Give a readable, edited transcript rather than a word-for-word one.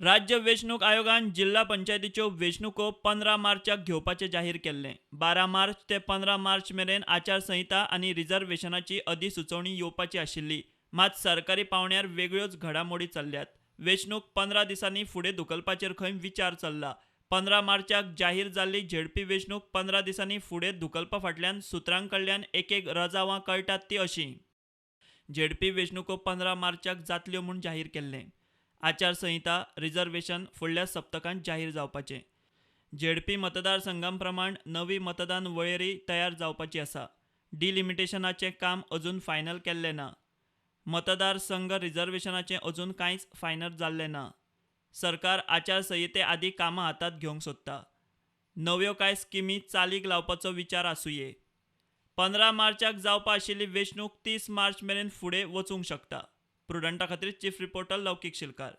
राज्य वेंचणूक आयोगान जिल्हा पंचायतीच्यो वेंचणुको 15 मार्चाक घेवपाचें जाहीर केल्लें. 12 मार्च ते 15 मार्च मेरेन आचारसंहिता आनी रिझर्वेशनाची अधिसुचोवणी येवपाची आशिल्ली. मात सरकारी पांवड्यार वेगळ्योच घडामोडी चल्ल्यात. वेंचणूक 15 दिसांनी फुडें धुकलपाचेर खंय विचार चल्ला. 15 मार्चाक जाहीर जाल्ली झेडपी वेंचणूक 15 दिसांनी फुडें धुकलपा फाटल्यान सुत्रां कडल्यान एकेक रजावां कळटात ती अशीं. झेडपी वेंचणुको 15 मार्चाक जातल्यो म्हूण जाहीर केल्लें. आचारसंहिता, रिझर्वेशन फुडल्या सप्तकांत जाहीर जावपाचें. झेडपी मतदारसंघां प्रमाण नवी मतदान वळेरी तयार जावपाची आसा. डिलिमिटेशनाचें काम अजून फायनल केल्लें ना. मतदारसंघ रिझर्वेशनाचें अजून कांयच फायनल जाल्लें ना. सरकार आचारसंहिते आदीं कामां हातांत घेवंक सोदता. नव्यो कांय स्किमी चालीक लावपाचो विचार आसुये. 15 मार्चाक जावपा आशिल्ली वेंचणूक 30 मार्च मेरेन फुडें वचूंक शकता. प्रुडंटा खातीर चीफ रिपोर्टर लौकीक शिलकार.